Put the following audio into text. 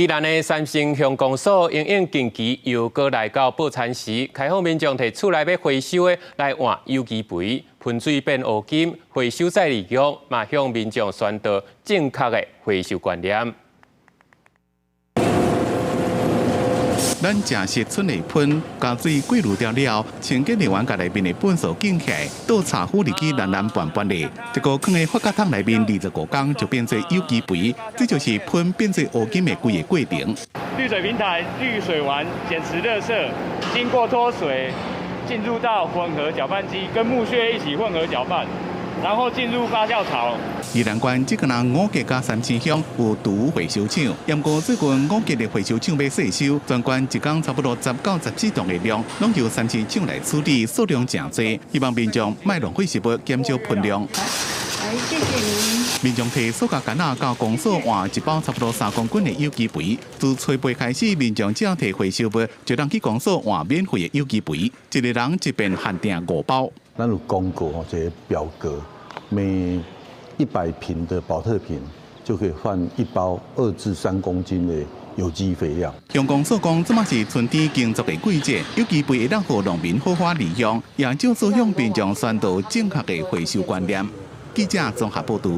宜蘭的三星鄉公所因應近期又閣來到報餐時，開放民眾提厝內欲回收的來換有機肥，噴水變烏金，回收再利用，嘛向民眾宣導正確的回收觀念。咱食食出的噴，加水過濾掉了，清潔人員共內面的糞埽撿起來，倒柴火入去慢慢拌拌咧。這個囥佇發酵桶內面25工就變做有機肥，這就是噴變做烏金的規個過程。濾水平台濾水完，撿拾垃圾，經過脫水，進入到混合攪拌機，跟木屑一起混合攪拌，然後進入發酵槽。宜蘭縣這個人五結佮三星鄉有廚餘回收廠，毋過最近五結的回收廠欲細收，全縣一工差不多10到14噸的量，攏由三星廠來處理，數量誠濟。希望民眾莫浪費食物，減少噴量。來，謝謝您。民眾提塑膠罈仔到公所換一包差不多3公斤的有機肥。自初八開始，民眾只要提回收物，就通去公所換免費的有機肥。一個人一遍限定五包。咱有公告吼，這個表格，每100瓶的寶特瓶就可以換一包2至3公斤的有機肥料。鄉公所講，這馬是春天耕作的季節，有機肥會當予農民好好利用，也借此向民眾宣導正確的回收觀念。記者綜合報導。